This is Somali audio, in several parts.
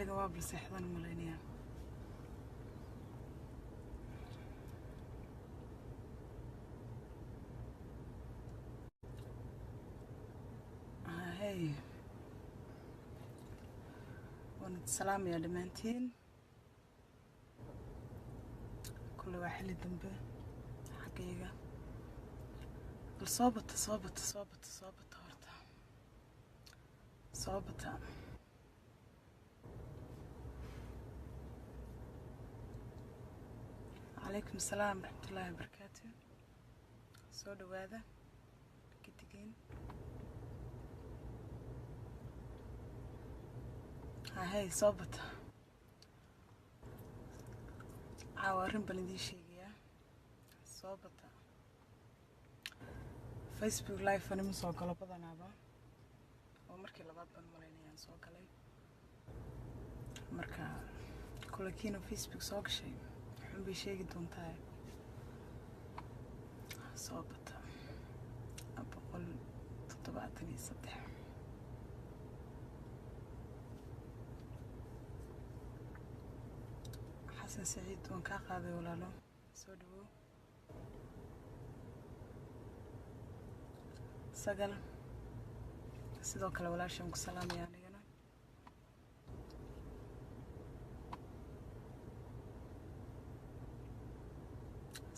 Xilligan waa bal seexdaan malaynayaa. Hey, waan idin salaamayaa dhammaantiin. Kulle waa xilli dambe xaggayga. Bal soo bata, soo bata, soo bata, soo bata, horta soo bata. Calaykum asalaam waraxmatullaahi wabarakaatu. Soo dhawaada gidigeen. Hahey, soo bata. Caawa arrin baan idiin sheegayaa. Soo bata. Facebook Live anima soo galo badanaaba, oo markii labaad baan malaynayaan soo galay. Marka kulakiina Facebook soo gashay xun bay sheegi doontaa. Soo bata. 173. Xasan Saciid, waan kaa qaaday walaalo, soo dhawow. Sagal sidoo kale walaashaan ku salaamaya anigana.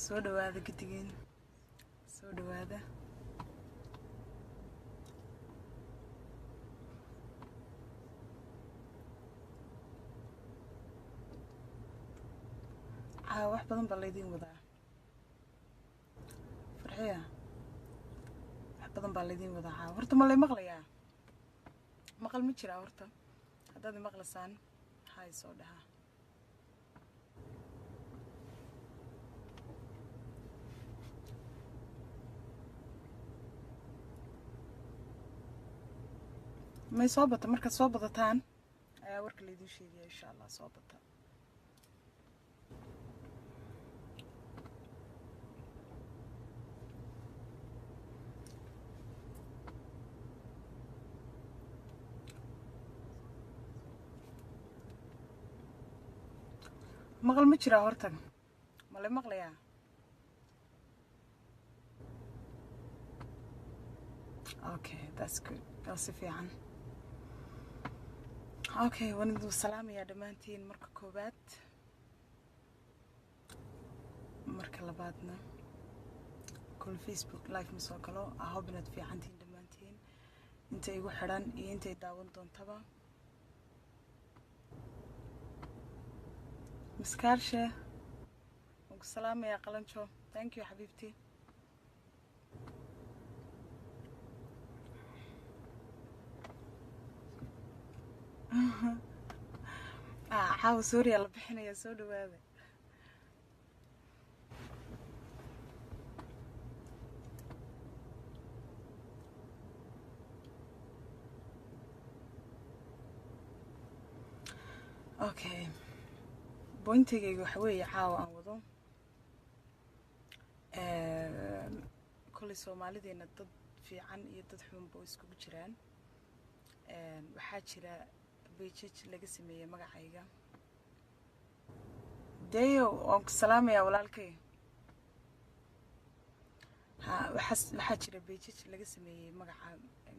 Soo dhawaada gidigeen, soo dhawaada. Caawa wax badan baa laydiin wadaa. Farxiya, wax badan baa laydiin wadaa caawa. Horta ma lay maqlayaa? Maqal ma jiraa horta? Haddaad imaqlasaan, maxaa i soo dhahaa? May soo bata. Markaad soo badataan ayaa warka laydiin sheegaya, insha Allah. Soo bata. Maqal ma jiraa horta? Ma lay maqlayaa? Okay, that's good. Waa si fiican. Okay, waan idin salaamayaa dhammaantiin marka koowaad. Marka labaadna, kul Facebook Live ma soo galo. I hope inaad fiicantihiin dhammaantiin, inta igu xidhan iyo intay daawan doontaba. Miskaarshe, waan ku salaamayaa. Qalanjo, thank you xabiibti. Caawa suuriya la bixinaya. Soo dhawaada. Okay, pointigayga waxa weeye caawa aan wado, kolley Soomaalideena dad fiican iyo dad xunba oo iskugu jiraan. Waxaa jira pages laga sameeyey magacayga. Deyo, waan ku salaamayaa walaalkay. Ha, waxaa jira pages laga sameeyey magaca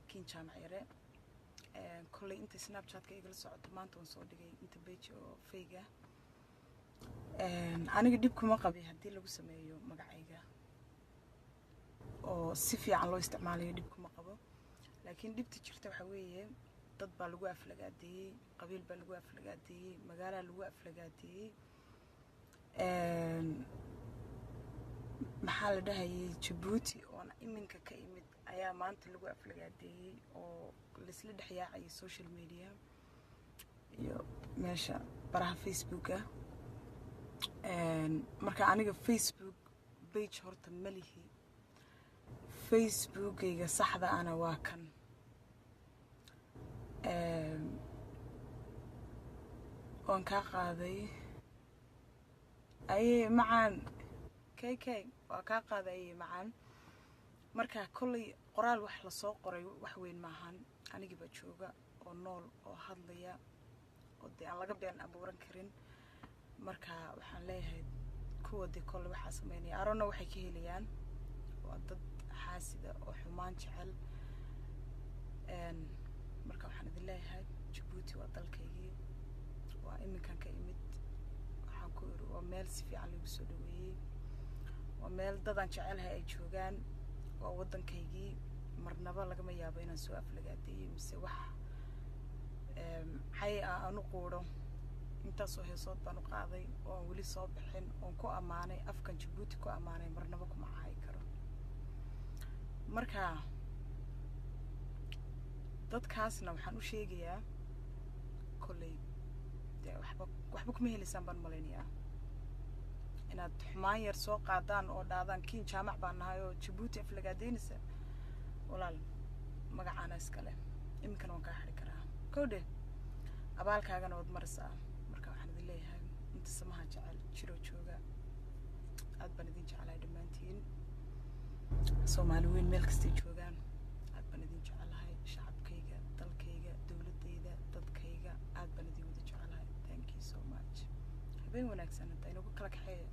Kiin Jaamac Yare. Kolley inta Snapchatka igala socoto, maanta waan soo dhigay inta page oo fake ah. Aniga dhib kuma qabi haddii lagu sameeyo magacayga oo si fiican loo isticmaalayo, dhib kuma qabo. Laakiin dhibta jirta waxaa weeye, dad baa lagu aflagaadeeyey, qabiil baa lagu aflagaadeeyey, magaalaa lagu aflagaadeeyey. Maxaa la dhahayay, Jabuuti oon iminka ka imid ayaa maanta lagu aflagaadeeyey oo laisla dhex yaacayay social media iyo meesha baraha Facebooka. Marka aniga Facebook page horta ma lihi. Facebookayga saxda ana waa kan. Waan kaa qaaday aye macaan. K k, waa kaa qaaday aye macaan. Marka kolley qoraal wax lasoo qoray wax weyn maahan. Anigii baa jooga oo nool oo hadlaya. oo dee aan laga been abuuran karin. Marka waxaan leeyahay kuwa dee kolle waxaa sameynaya arona waxay ka helayaan waa dad xaasida oo xumaan jecel. Marka waxaan idin leeyahay, Jabuuti waa dalkaygii, waa iminkan ka imid. Waxaan ku iri waa meel si fiican lagu soo dhaweeyey, waa meel dadaan jecelahay ay joogaan, waa waddankaygii. Marnaba lagama yaabo inaan soo aflagaadeeyo mise wax cay ah aan u quudho. Intaasoo heesood baan u qaaday oo aan weli soo bixin oon ku ammaanay afkan Jabuuti ku ammaanay, marnaba kuma caayi karo. Marka dadkaasna waxaan u sheegayaa, kolley dee waxba kuma helaysaan baan malaynayaa inaad xumaan yar soo qaadaan oo dhaadaan Kiin Jaamac baan nahay oo Jabuuti aflagaadeynaysa. Walaal, magacaana iskale, iminkana waan kaa xidhi karaa kowdhe, abaalkaagana waad maraysaa. Marka waxaan idin leeyahay, inta samaha jecel jiroo jooga, aad baan idin jecelahay dhammaantiin. Soomaali weyn meel kastay joogaan, aad baan idin jecelahay. Shacabkayga, dalkayga, dowladdayda, dadkayga, aad baan idin wada jecelahay. Thank you so much. Habeen wanaagsan. Hadda inagu kala kaxeeya.